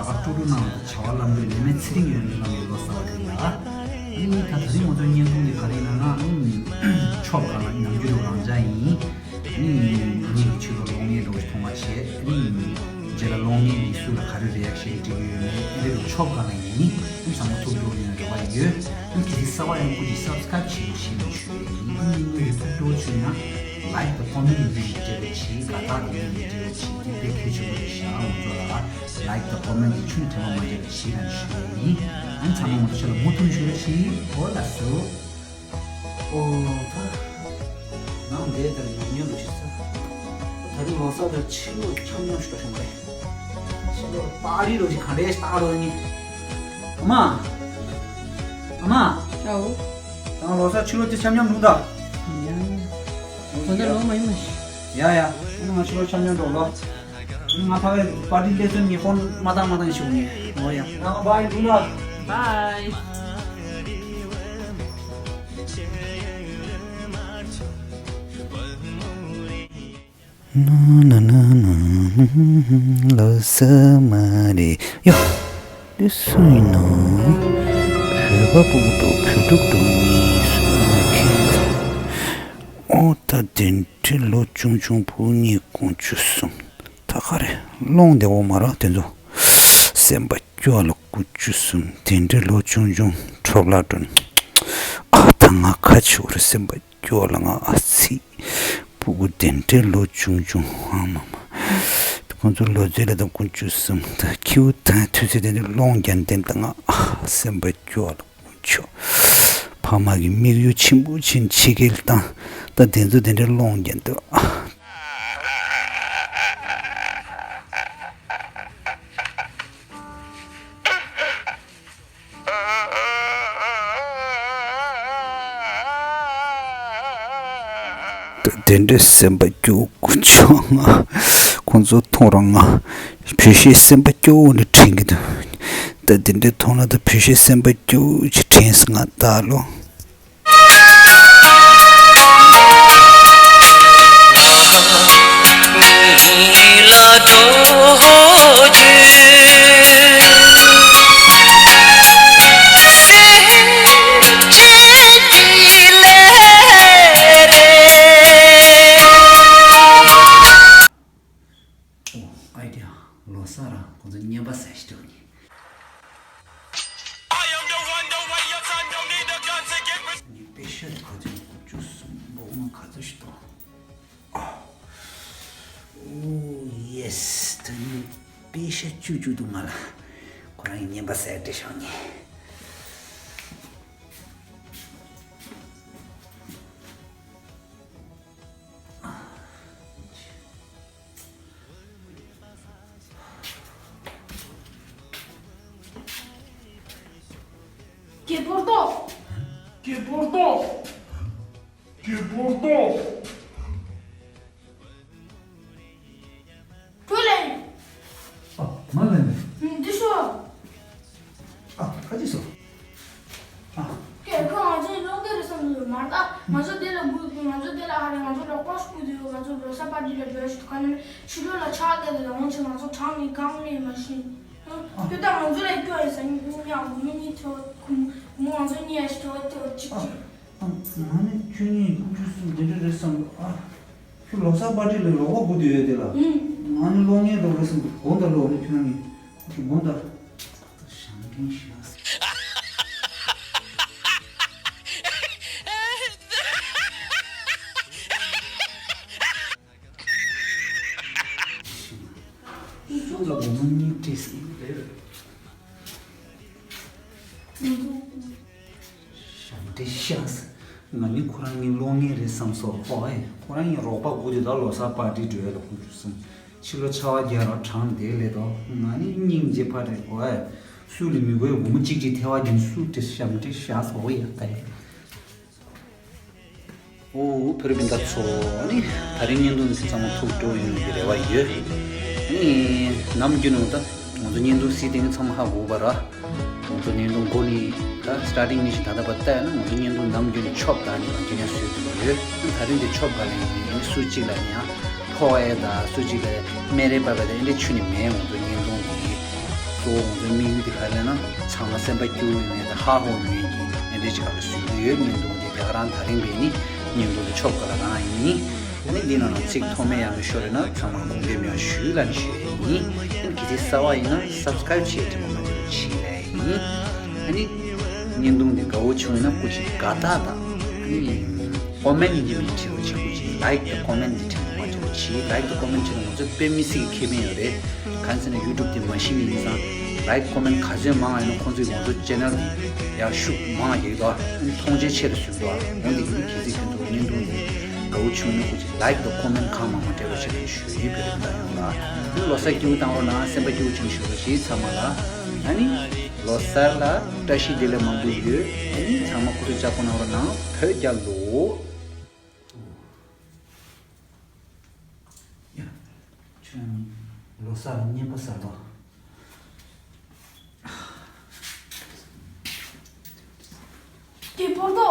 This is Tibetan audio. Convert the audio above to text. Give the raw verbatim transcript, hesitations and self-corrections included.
ལ་ཀ་ཀྲུག་ཀྲུག་གནང་བ་དང་བྱ་བ་ལམ་འགྲོ་ལས་མེད་ཚེ་རིང་ཡོན་ལམ་ཡོད་ལོ་གསར་བ་དེ་ལ། ཨ་ནི་ད་ད་རིང་ང་ཚོའི་བརྙན་ཐུང་འདི་ག་རེ་ཡིན་ན་ཨ་ནི་ཆོབ་ག་ལ་ནམ་རྒྱུན་རང་འཇགས་ཡིན། ཨ་ནི་ངེད་ཀྱི་ཆོས་ལ་གློག་བརྙན་འདྲ་བོ་ཞིག་མཐོང་བ་བྱས། ཨ་ནི་རྗེས་ལ་གློག་བརྙན་འདི་སུ་ལ་ག་རེ་རེ་ཨེག་ཤན་སྤྲད་ཀྱི་ཡོད་མེད་ཨ་རེ་རུ་ཆོབ་ག་ལ་ཡིན། ཨ་ནི་ཚང་མ་ཐུགས་སྤྲོ་ཡོང་རེ་བ་ཡོད། ཨ་ནི་གལ་སྲིད་གསར་བ་ཡིན་ན་སྐུ་མཁྱེན་སབ་སི་ཀ་རེབ་བྱེད་རོགས་ཞེས་ནས་ཞུ་ཡས་ཡིན། ཨ་ནི་ངེད་ཀྱི་ཐུགས་སྤྲོ་བྱུང་ན་ལའིཀ་དང་ཀོ་མེན་ཊི་ཡིན་ནའི་སྤྲད་རོགས་བྱེད། དགའ་རྟགས་ཡིན་ནའི་སྤྲད་རོགས་བྱེད། འདི་དཔེ་གལ་ཆེན་པོ་རེད་ཤག་ང་ཚོ་ལ། ལའིཀ་དང་ཀོ་མེན་ཊི་འདི་ཁྱོན་ནས་དྲན་པ་མ་བརྗེད་པ་བྱེད་རོགས་ཞུ་ཡས་ཡིན། ཨ་ནི་ཚང་མ་ང་ཚོ་ཆ་ལ་མུ་མཐུད་ཞུ་རོགས་བྱེད། འོ་ལགས་སོ། ཨོ་ད། ནང་འདས་དེར་ཉོབ་ཉོབ་བྱེད་ས། ད་རིང་ལོ་གསར་དེར་ཕྱི་ལོགས་འཆམ་འཆམ་ཞིག་འགྲོ་བྱུང་བས། ཕྱི་ལོགས་པར་ཊི་རོ་ཞིག་ག་འདྲས་ཞིག་བཏང་རོགས་ཡིན། ཨ་མ། ཨ་མ། ཨའོ། ད་ང་ལོ་གསར་ཕྱི་ལོགས་དེ་འཆམ་འཆམ་འགྲོ་ད། ཡ་ཡ། ད་ལྟ་ལོ་མ་ཡིན་མ་ཤི། ཡ་ཡ། ང་ཕྱི་ལོགས་འཆམ་འཆམ་འགྲོ་ལོ། ང་ཕ་བའི་པར་ཊི་སླེབས་ཚུན་ངས་ཕོན་མ་བཏང་མ་བཏང་ཞུ་ངས། འོ་ཡ། ང་བྷའི་འགྲོ་ལ། བྷའི། ན་ན་ན་ན། ལོ་གསར་མ་རེད་ཡ། འདི་སུ་ཡིན་ནམ། བོད་པ་སྤུ་གུ་འདྲ་བོ་བོད་ཕྲུག་འདྲ་བོ་གཉིས་སུ་མ་མཁྱེན། ཨོ་ད་དེ་འདྲའི་ལོ་ཆུང་ཆུང་ཕྲུ་གུ་གཉིས་དགུ་བཅུ་གསུམ། ད་ག་རེ་སློང་བདེ་བོ་མ་རེད་དེ་ཚོ། སེམས་པ་སྐྱོ་བ་ལ་དགུ་བཅུ་གསུམ། དེ་འདྲའི་ལོ་ཆུང་ཆུང་འཕྲོ་བརླག་འགྲོ་ནས། ཨ་ད་ང་ཁ་ཆེ་བོ་རེད། སེམས་པ་སྐྱོ་བ་ལ་ང་ཨ་ཙི། སྤུ་གུ་དེ་འདྲའི་ལོ་ཆུང་ཆུང་ཨ་མ་མ། ཁོང་ཚོ་ལོ་ཚོད་ལ་ད་དགུ་བཅུ་གསུམ། ད་ཁྱེའུ་ད་དུས་ཚོད་དེ་འདྲའི་སློང་རྒྱུ་འདེམས་ད་ང་ཨ་སེམས་པ་སྐྱོ་བ་ལ། ཆོ། ཕ་མ་གི་དམིགས་ཡུལ་ཆེན་པོ་ཆེན་ཕྱི་རྒྱལ་བཏང་། ད་དེ་ཚོ་དེ་འདྲའི་སློང་རྒྱུ་འདུག་ཨ། ད་དེ་འདྲའི་སེམས་པ་སྐྱོ་དགུ་ཆོ་ང་། ཁོང་ཚོ་མཐོང་རང་ང་། བོད་གཞས་སེམས་པ་སྐྱོ་བོ་འདྲ་དྲན་གྱི་འདུག་ད་དེ་འདྲའི་མཐོང་ན་ད་བོད་གཞས་སེམས་པ་སྐྱོ་བོ་ཅིག་དྲན་སོང་ང་ད་ལོ། ཨོ། ཨའི་ཌི་ཡ། ལོ་གསར་ར་ཁོང་ཚོ་རྔན་པ་ཟས་ཤིག་སྤྲད་ནི། ངས་པེ་ཤ་དེ་ག་ཚོད་བཅུ་གསུམ་འོ་མ་ག་ཚོད་ཞིག་གཏོང་། ཨོ་ཡེ་སི། ད་ནི་པེ་ཤ་བཅུ་བཅུ་འདུག་ང་ལ། ཁོ་རང་གི་རྔན་པ་ཟས་སྤྲད་ཤོག་ནི། སྐྱེས་ཕོར་ཏོ། སྐྱེས་ཕོར་ཏོ། སྐྱེས་ཕོར་ཏོ། བུ་ལེན། ཨ། ང་ལེན། འདི་ཤོག་ཨ། ཁ་ཅིག་སོ། ཨ། ཀྱེ་ཁོ་ང་ཚོའི་སློབ་གྲྭ་རེད་བསམ་གྱི་ཡོད་མ་རེད་ད། ང་ཚོ་འདི་ལ་སྒུག་ང་ཚོ་འདི་ལ་ཧ་རེ་ང་ཚོ་རོགས་པ་སྒུག་དུས་ང་ཚོ་རོ་ས་པ་ཏི་ལ་འགྲོ་ཞིག་ག་ནས་ཕྱི་ལོགས་ལ་ཕྱག་བལྟས་ཏེ་ལ་འོང་ཆེ་ང་ཚོ་གྲང་ནས་གང་ནས་མ་ཤེས། ཨ། ཁྱོད་ད་ང་ཚོ་ལ་སྐྱོ་ཡིན་ས་ཉིན་ཉག་མོ་མི་གཉིས་ཐོ་གུ་མོ་ང་ཚོ་གཉིས་ཡ་ཞིག་ཐོ་ཐོ་གཅིག་གཅིག་ཨ། ང་ནི་ཁྱོད་གཉིས་བཅུ་གསུམ་འདི་འདྲ་རེད་བསམ་འདུག་ཨ། ཁྱོད་ལོ་གསར་པར་ཊི་ལ་རོགས་པ་སྒུག་བསྡད་ཡོད་དེ་ལ། ཨུམ། ང་ནི་གློག་བརྙན་རོགས་རེད་བསམ་འདུག་དགོངས་དག་ལོ་ནི་ཁྱོད་གཉིས་ཁྱོད་དགོངས་དག་ཞང་ཀྲེན་ཤ། ཁྱོད་ལ་སྒོར་མོ་གཉིས་སྤྲད་ཟིན་རེད། ཞབས་འདྲེན་ཤག་ང་ནི་ཁོ་རང་གཉིས་གློག་བརྙན་རེད་བསམ་སོང་། ཧོ་ཨེ། ཁོ་རང་གཉིས་རོགས་པ་སྒུག་དེ་ད་ལོ་གསར་པར་ཊི་འགྲོ་ཡ་ལ་སྒུག་རྒྱུ་སོང་། ཕྱི་ལོ་ཆར་པ་རྒྱག་རོགས་གྲང་བསྡད་ལས་དོ། ང་ནི་སྙིང་རྗེ་ཕ་རེད་ཧོ་ཨེ། སུ་ལ་མི་དགོས་སྒོར་མོ་གཅིག་གཅིག་ཐལ་བ་གྱོན་སུ་དེ་ཞབས་འདྲེན་ཤག་ཧོ་ཡ་ད་ཡ། ཨོ་བོད་རིགས་སྤུན་ཟླ་ཚོ། ཨ་ནི་ད་རིང་བརྙན་ཐུང་འདི་ཚང་མ་ཐུགས་སྤྲོ་ཡོང་གི་རེ་བ་ཡོད། ཨ་ནི་ནམ་རྒྱུན་ནང་ད་ང་ཚོ་བརྙན་ཐུང་གཟིགས་དེ་ཚང་མ་ཧ་གོ་བ་ར། ང་ཚོ་བརྙན་ཐུང་འགོ་ནས་ད་སི་ཊར་ཊིང་ནས་ཞིག་ད་ལྟ་བར་ལྟ་ཡ་ན་ང་ཚོ་བརྙན་ཐུང་ནམ་རྒྱུན་ཆོབ་དང་ནི་ང་ཚོ་ཡང་བཟོས་ཐུབ་ཀྱི་ཡོད། ཨ་ནི་ད་རིང་འདི་ཆོབ་ག་ལ་ཡིན་ཨ་ནི་སུ་གཅིག་ལ་ཡང་ཕོ་ཨེ་ད་སུ་གཅིག་ལ་སྨད་རེ་པ་པ་ད་ཨེ་འདྲ་ཆུ་ནི་མེད་ང་ཚོ་བརྙན་ཐུང་འདི། གཙོ་བོ་ང་ཚོའི་དམིགས་ཡུལ་དེ་ག་རེ་ལབ་ན། ཚང་མ་སེམས་པ་སྐྱིད་པོ་ཡོང་ཡས་དང་ཧ་ཧོ་ཡོང་ཡས་ཀྱི་ཨེ་འདྲ་ཅིག་ག་ལ་བཟོ་གི་ཡོད། བརྙན་ཐུང་དེ་དེ་ག་རང་ད་རིང་བས་ནི་བརྙན་ཐུང་དེ་ཆོབ་ག་ལ་རང་ཡིན། ཨ་ནི་འདི་ནང་ལ་ཚིག་མཐོ་དམན་ཡང་མི་ཤོར་རེད་ན་ཚང་མ་དགོངས་འགལ་མེད་པ་ཞུ་ལ་ནི་ཞུ་ཡས་ཡིན། ཨ་ནི་གལ་སྲིད་གསར་པ་ཡིན་ན་སབ་སི་ཀ་རེབ་བྱེད་དྲན་པ་མ་བརྗེད་པ་བྱེད་ལ་ཡིན། ཨ་ནི་བརྙན་ཐུང་དེ་དགའ་བོ་བྱུང་ཡིན་ན་སྐུ་མཁྱེན་དགའ་རྟགས་དང་ཨ་ནི་ཀོ་མེན་ཡིན་གཅིག་མིན་གཅིག་བྱེད་རོགས་བྱེད། སྐུ་མཁྱེན་ལའིག་དང་ཀོ་མེན་དེ་དྲན་པ་མ་བརྗེད་པ་བྱེད། ལའིག་དང་ཀོ་མེན་བྱེད་ན་ང་ཚོ་དཔེ་མི་སྲིད་ཀྱི་ཁེ་ཕན་ཡོད་རེད། གང་ཟེར་ན་ཡུ་ཊུབ་དེ་མ་ཤེས་མཁན་ཡིན་ཙང་ལའིག་ཀོ་མེན་ག་ཚོད་མང་ཡིན་ན་ཁོང་ཚོས་ང་ཚོ་ཅེ་ནལ་དེ་ཡར་ཤུགས་མང་རྒྱག་གི་འདུག་ཨ་ནི་མཐོང་ཆེན་ཆེ་རུ་སོང་གི་འདུག་འོན་ཏེ་ཡིན་གལ་སྲིད་ཁྱོད་ཚོ་བརྙན་ཐུང་དེ་དགའ་བོ་བྱུང་ན་སྐུ་མཁྱེན་ལའིག་དང་ཀོ་མེན་གང་མང་མང་སྤྲད་རོགས་བྱེད་ཞུ་ཡིན། བོད་རིགས་དང་ཡོངས་ལ་ཨ་ནི་ལོ་གསར་སྐྱིད་པོ་བཏང་རོགས་གནང་། སེམས་པ་སྐྱིད་པོ་བྱུང་ཞུ་རོགས་བྱེད་ཚང་མ་ལ། ཨ་ནི་ལོ་གསར་ལ་བཀྲ་ཤིས་བདེ་ལེགས་མང་པོ་ཡོད། ཨ་ནི་ཚང་མ་སྐུ་གཟུགས་ལྕགས་པོ་གནང་རོགས་གནང་། བོད་རྒྱལ་ལོ། ཡ། ཁྱོད་ལོ་གསར་ལ་རྔན་པ་ཟ་ལོ། སྐྱིད་པོ་ཏོ།